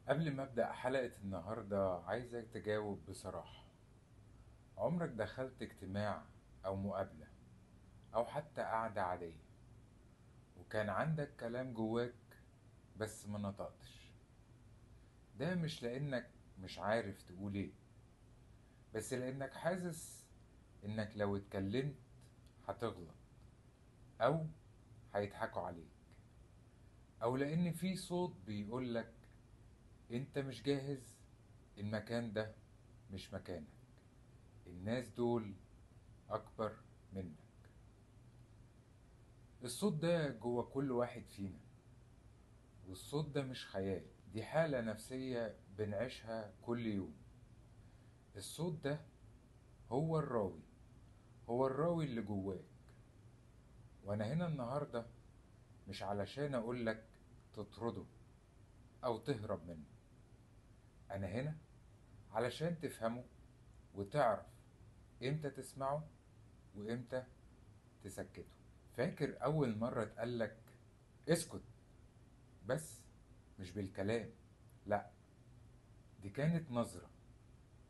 قبل ما أبدأ حلقة النهاردة عايزك تجاوب بصراحة. عمرك دخلت اجتماع أو مقابلة أو حتى قعدة عادية وكان عندك كلام جواك بس ما نطقتش؟ ده مش لأنك مش عارف تقول ايه، بس لأنك حاسس إنك لو اتكلمت هتغلط أو هيضحكوا عليك، أو لأن في صوت بيقولك انت مش جاهز، المكان ده مش مكانك، الناس دول اكبر منك. الصوت ده جوه كل واحد فينا، والصوت ده مش خيال، دي حالة نفسية بنعيشها كل يوم. الصوت ده هو الراوي، هو الراوي اللي جواك. وانا هنا النهاردة مش علشان اقولك تطرده او تهرب منه، انا هنا علشان تفهمه وتعرف امتى تسمعه وامتى تسكته. فاكر اول مرة اتقالك اسكت؟ بس مش بالكلام، لا، دي كانت نظرة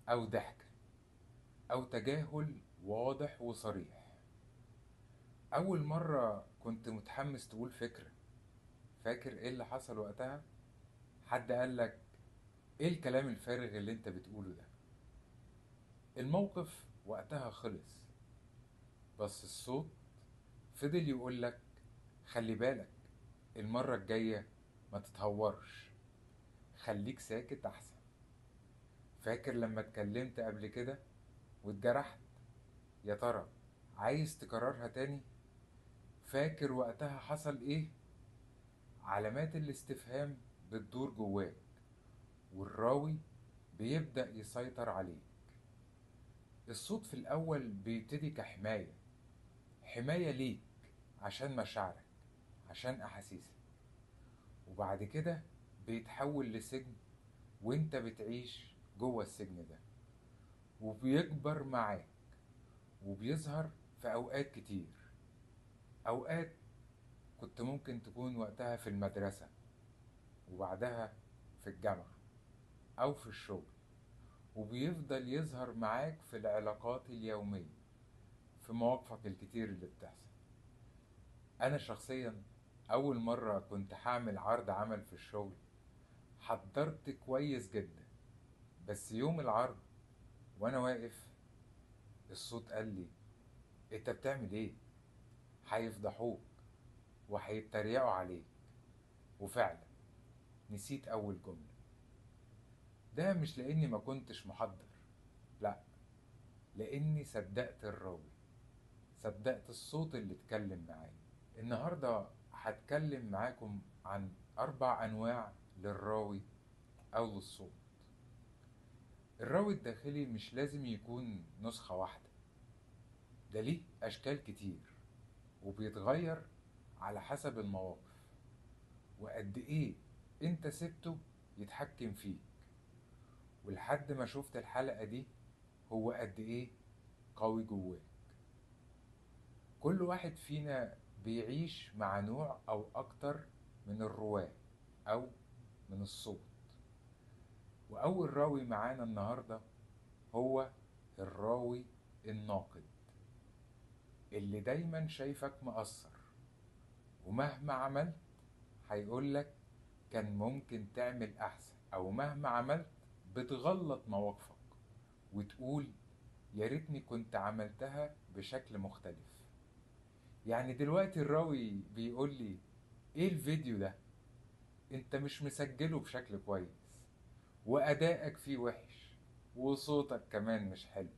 او ضحكة او تجاهل واضح وصريح. اول مرة كنت متحمس تقول فكرة، فاكر ايه اللي حصل وقتها؟ حد قالك ايه الكلام الفارغ اللي انت بتقوله ده؟ الموقف وقتها خلص، بس الصوت فضل يقولك خلي بالك المرة الجاية ما تتهورش، خليك ساكت احسن. فاكر لما اتكلمت قبل كده واتجرحت؟ يا ترى عايز تكررها تاني؟ فاكر وقتها حصل ايه؟ علامات الاستفهام بتدور جواك، والراوي بيبدأ يسيطر عليك. الصوت في الأول بيبتدي كحماية، حماية ليك عشان مشاعرك، عشان أحاسيسك، وبعد كده بيتحول لسجن وانت بتعيش جوه السجن ده، وبيكبر معاك وبيظهر في أوقات كتير. أوقات كنت ممكن تكون وقتها في المدرسة، وبعدها في الجامعة أو في الشغل، وبيفضل يظهر معاك في العلاقات اليومية، في مواقفك الكتير اللي بتحصل. أنا شخصيا أول مرة كنت هعمل عرض عمل في الشغل حضرت كويس جدا، بس يوم العرض وأنا واقف الصوت قال لي أنت بتعمل إيه؟ هيفضحوك وهيتريقوا عليك. وفعلا نسيت أول جملة. ده مش لأني ما كنتش محضر، لا، لأني صدقت الراوي، صدقت الصوت اللي اتكلم معايا. النهاردة هتكلم معاكم عن 4 أنواع للراوي أو للصوت. الراوي الداخلي مش لازم يكون نسخة واحدة، ده ليه أشكال كتير وبيتغير على حسب المواقف وقد إيه أنت سبته يتحكم فيك، ولحد ما شفت الحلقة دي هو قد إيه قوي جواك. كل واحد فينا بيعيش مع نوع أو أكتر من الرواة أو من الصوت. وأول راوي معانا النهاردة هو الراوي الناقد، اللي دايما شايفك مقصر، ومهما عملت هيقولك كان ممكن تعمل أحسن، أو مهما عملت بتغلط مواقفك وتقول يا ريتني كنت عملتها بشكل مختلف. يعني دلوقتي الراوي بيقول لي ايه الفيديو ده؟ انت مش مسجله بشكل كويس، وأدائك فيه وحش، وصوتك كمان مش حلو.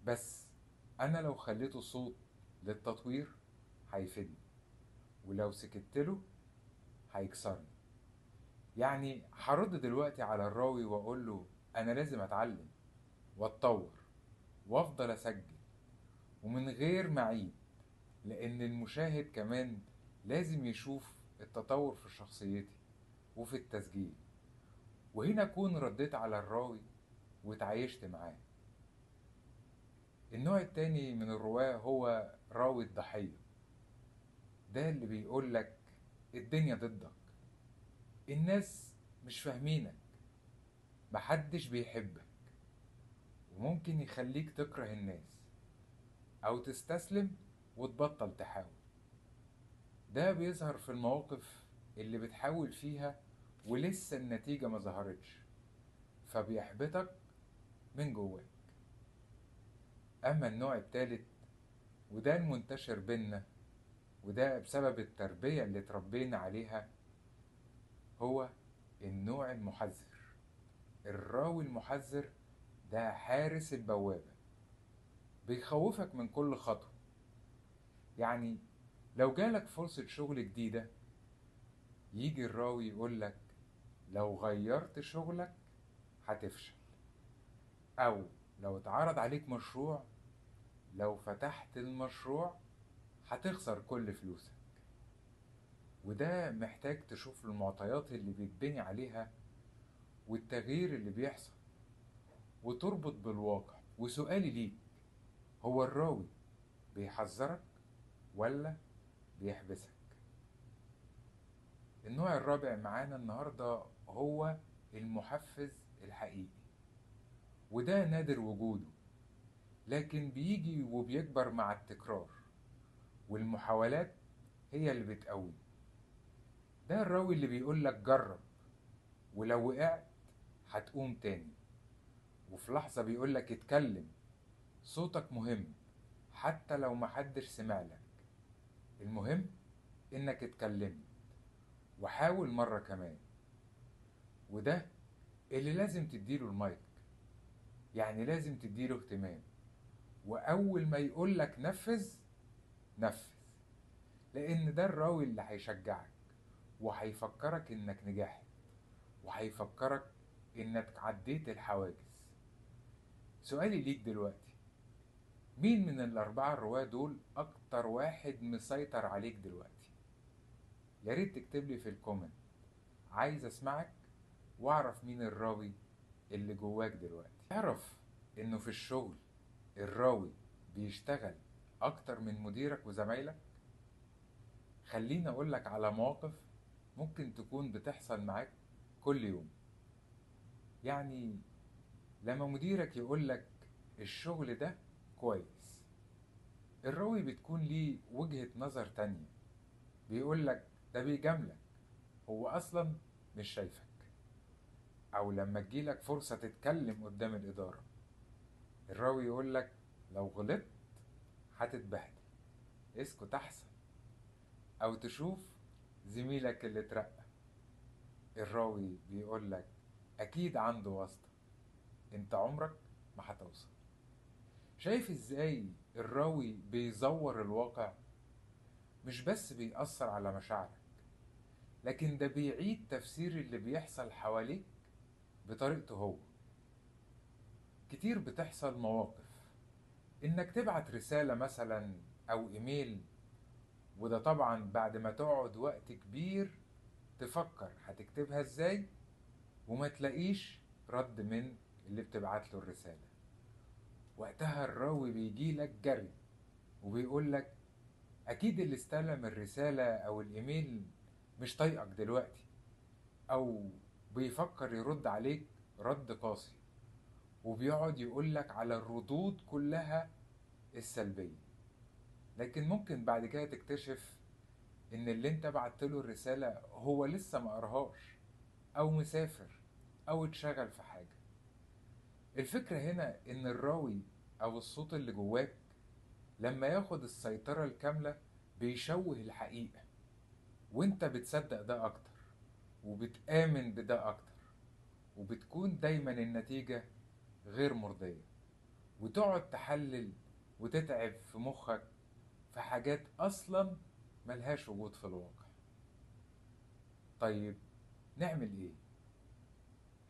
بس أنا لو خليته صوت للتطوير هيفيدني، ولو سكتله هيكسرني. يعني هرد دلوقتي على الراوي وأقول له أنا لازم أتعلم وأتطور وأفضل أسجل ومن غير ما أعيد، لأن المشاهد كمان لازم يشوف التطور في شخصيتي وفي التسجيل. وهنا أكون رديت على الراوي وتعايشت معاه. النوع التاني من الرواة هو راوي الضحية، ده اللي بيقول لك الدنيا ضدك، الناس مش فاهمينك، محدش بيحبك، وممكن يخليك تكره الناس أو تستسلم وتبطل تحاول. ده بيظهر في المواقف اللي بتحاول فيها ولسه النتيجة ما ظهرتش، فبيحبطك من جواك. أما النوع الثالث، وده المنتشر بينا، وده بسبب التربية اللي تربينا عليها، هو النوع المحذر. الراوي المحذر ده حارس البوابة، بيخوفك من كل خطوة. يعني لو جالك فرصة شغل جديدة، يجي الراوي يقولك لو غيرت شغلك هتفشل، أو لو اتعرض عليك مشروع، لو فتحت المشروع هتخسر كل فلوسك. وده محتاج تشوف المعطيات اللي بيتبني عليها والتغيير اللي بيحصل وتربط بالواقع. وسؤالي ليك، هو الراوي بيحذرك ولا بيحبسك؟ النوع الرابع معانا النهاردة هو المحفز الحقيقي، وده نادر وجوده، لكن بيجي وبيكبر مع التكرار والمحاولات هي اللي بتقوي. ده الراوي اللي بيقولك جرب، ولو وقعت هتقوم تاني، وفي لحظة بيقولك اتكلم، صوتك مهم حتى لو محدش سمعلك، المهم انك اتكلمت، وحاول مرة كمان. وده اللي لازم تديله المايك، يعني لازم تديله اهتمام، وأول ما يقولك نفذ نفذ، لأن ده الراوي اللي هيشجعك وهيفكرك إنك نجحت، وهيفكرك إنك عديت الحواجز. سؤالي ليك دلوقتي، مين من الأربعة الرواة دول أكتر واحد مسيطر عليك دلوقتي؟ يا ريت تكتب لي في ال comment، عايز أسمعك وأعرف مين الراوي اللي جواك دلوقتي. تعرف إنه في الشغل الراوي بيشتغل أكتر من مديرك وزمايلك؟ خليني أقولك على مواقف ممكن تكون بتحصل معاك كل يوم. يعني لما مديرك يقولك الشغل ده كويس، الراوي بتكون ليه وجهة نظر تانية، بيقولك ده بيجاملك، هو أصلا مش شايفك. أو لما تجيلك فرصة تتكلم قدام الإدارة، الراوي يقولك لو غلطت هتتبهدل، اسكت أحسن. أو تشوف زميلك اللي اترقى، الراوي بيقولك أكيد عنده واسطة، انت عمرك ما هتوصل. شايف ازاي الراوي بيزور الواقع؟ مش بس بيأثر على مشاعرك، لكن ده بيعيد تفسير اللي بيحصل حواليك بطريقته هو. كتير بتحصل مواقف انك تبعت رسالة مثلا او ايميل، وده طبعا بعد ما تقعد وقت كبير تفكر هتكتبها ازاي، وما تلاقيش رد من اللي بتبعت له الرسالة. وقتها الراوي بيجي لك جري وبيقول لك اكيد اللي استلم الرسالة او الايميل مش طايقك دلوقتي، او بيفكر يرد عليك رد قاسي، وبيقعد يقولك على الردود كلها السلبية. لكن ممكن بعد كده تكتشف ان اللي انت بعت له الرسالة هو لسه ما قراهاش، او مسافر، او اتشغل في حاجة. الفكرة هنا ان الراوي او الصوت اللي جواك لما ياخد السيطرة الكاملة بيشوه الحقيقة، وانت بتصدق ده اكتر وبتآمن بده اكتر، وبتكون دايما النتيجة غير مرضية، وتقعد تحلل وتتعب في مخك في حاجات اصلا ملهاش وجود في الواقع. طيب نعمل ايه؟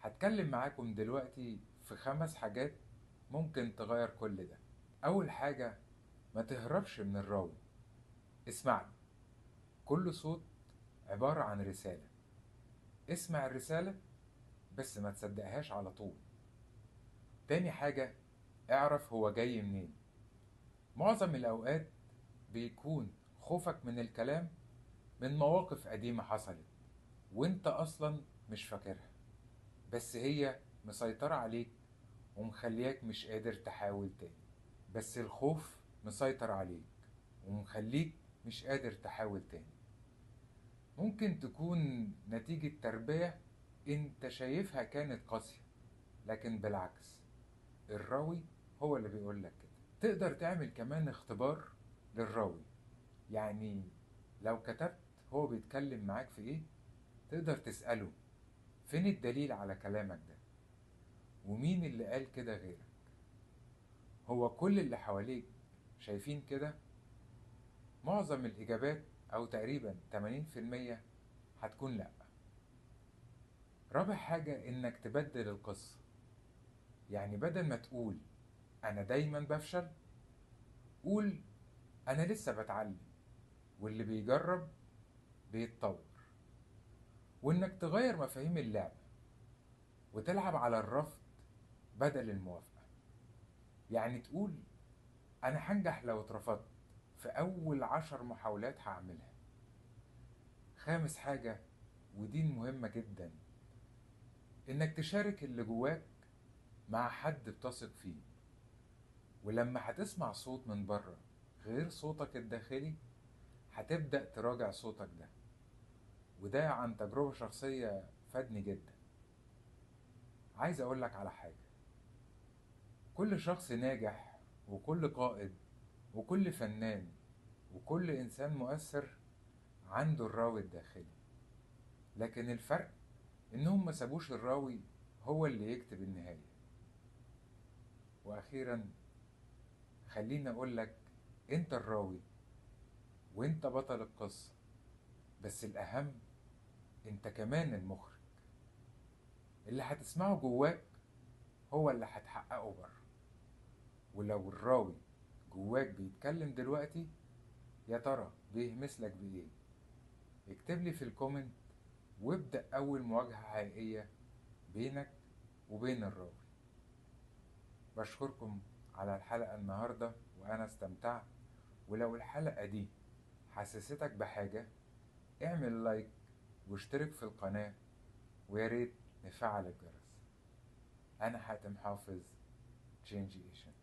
هتكلم معاكم دلوقتي في 5 حاجات ممكن تغير كل ده. اول حاجة، ما تهربش من الراوي، اسمع له. كل صوت عبارة عن رسالة، اسمع الرسالة بس ما تصدقهاش على طول. تاني حاجة، اعرف هو جاي منين. معظم الأوقات بيكون خوفك من الكلام من مواقف قديمة حصلت وانت أصلا مش فاكرها، بس هي مسيطرة عليك ومخلياك مش قادر تحاول تاني. بس الخوف مسيطر عليك ومخليك مش قادر تحاول تاني. ممكن تكون نتيجة تربية انت شايفها كانت قاسية، لكن بالعكس الراوي هو اللي بيقولك كده. تقدر تعمل كمان اختبار للراوي، يعني لو كتبت هو بيتكلم معاك في ايه تقدر تسأله فين الدليل على كلامك ده، ومين اللي قال كده غيرك، هو كل اللي حواليك شايفين كده؟ معظم الإجابات أو تقريبا 80% هتكون لأ. رابع حاجة إنك تبدل القصة، يعني بدل ما تقول أنا دايما بفشل، قول أنا لسه بتعلم، واللي بيجرب بيتطور. وإنك تغير مفاهيم اللعبة وتلعب على الرفض بدل الموافقة، يعني تقول أنا هنجح لو اترفضت في أول 10 محاولات هعملها. خامس حاجة، ودي مهمة جدا، إنك تشارك اللي جواك مع حد بتثق فيه، ولما هتسمع صوت من بره غير صوتك الداخلي هتبدأ تراجع صوتك ده، وده عن تجربة شخصية فادني جدا. عايز أقولك على حاجة، كل شخص ناجح وكل قائد وكل فنان وكل إنسان مؤثر عنده الراوي الداخلي، لكن الفرق إنهم ما سابوش الراوي هو اللي يكتب النهاية. وأخيرا خليني أقولك أنت الراوي وأنت بطل القصة، بس الأهم أنت كمان المخرج. اللي هتسمعه جواك هو اللي هتحققه بره. ولو الراوي جواك بيتكلم دلوقتي، يا ترى بيهمس لك بإيه؟ اكتب لي في ال comment وابدأ أول مواجهة حقيقية بينك وبين الراوي. بشكركم على الحلقة النهاردة وأنا استمتعت، ولو الحلقة دي حسستك بحاجة اعمل like واشترك في القناة، وياريت نفعل الجرس. أنا حاتم حافظ، Change Agent.